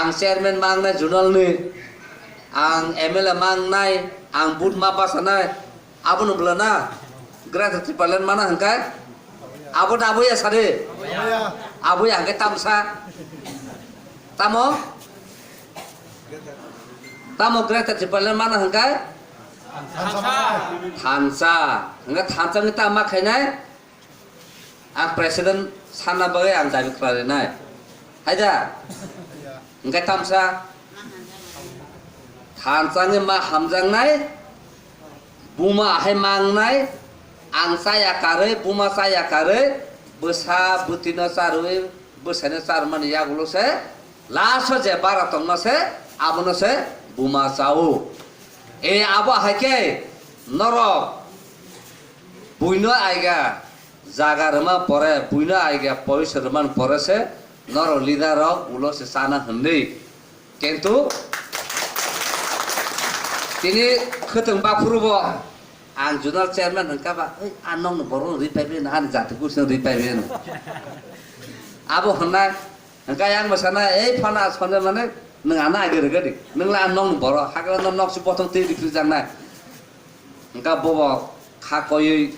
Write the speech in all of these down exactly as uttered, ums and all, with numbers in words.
Ang chairman mangnai zonal ni, ang M L A mangnai, ang booth ma basanai, abono bwlana Greater Tipraland mana hwnkhe abo da aboya sadi, aboya hwnkhe tamsa, tamo, tamo Greater Tipraland mana hwnkhe thansa, hwnkhe thansa ni tamo ma khainai. Ang president sanna bagwi ang dabi khlainai. Hai da? Hwnkhe tamsa thansa wngwi ma hamjaknai, buma hai mangnai, ang chaya karwi, buma chaya karwi, bwsa bwtwino charwi, bwsaino charwmani yagulo se, last o je bara tongma se, abono se buma chao. E abo hai khe norok buino aiga jaga rwma pore, buino aiga poisa rwmani pore se norok leader rok ulo se chana hwnwi. Kintu tini khwtwng baphuru bo ang zonal chairman hwnkha ba, "Oi, a nokni borok rwi paibi, nahani jati kuchung rwi paibi," hwno. Abo hwnna hwnkha yang bwsana, "Ei phano a sonde mane nwng ano age rwgadi, nwng la a nokni borok, hakhe no nok si bothong twi ripri jaknai." Hwnkha bobo kha koiwi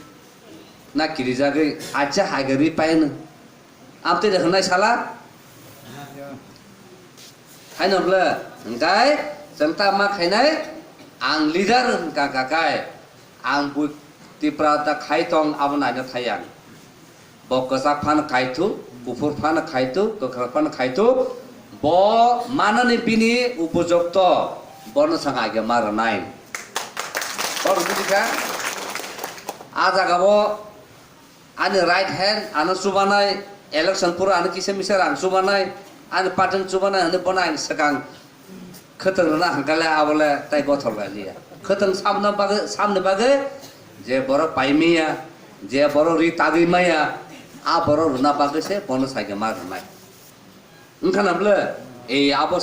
na kirijagwi acha hai khe ri paino. Amtwi de hwnai sala? Haino bwle, hwnkhe chwng ta ma khainai, ang leader hwnkha kha khai, ang bui Tipra ta khai tong abo naina thai ang. Bo kwchak phano khai thu, kuphur phano khai thu, kwkhwrang phano khai thu, bo manani bini upojukto, bono swng age ma rwnai. Bono bujikha? A jaga o ani right hand ano chubanai, election pura ano kisa misa rang chubanai, ani party no chubanai hwnwi bono ang swkang khwtwng rwna hwnkha le abo le tai gothok lai liya. Khwtwng samna bagwi, samni bagwi je borok pai maya, je borok ri tagwi maya, a borok rwna bagwi se bono sai khe ma rwnai. Wngkha na bwle? Ei abo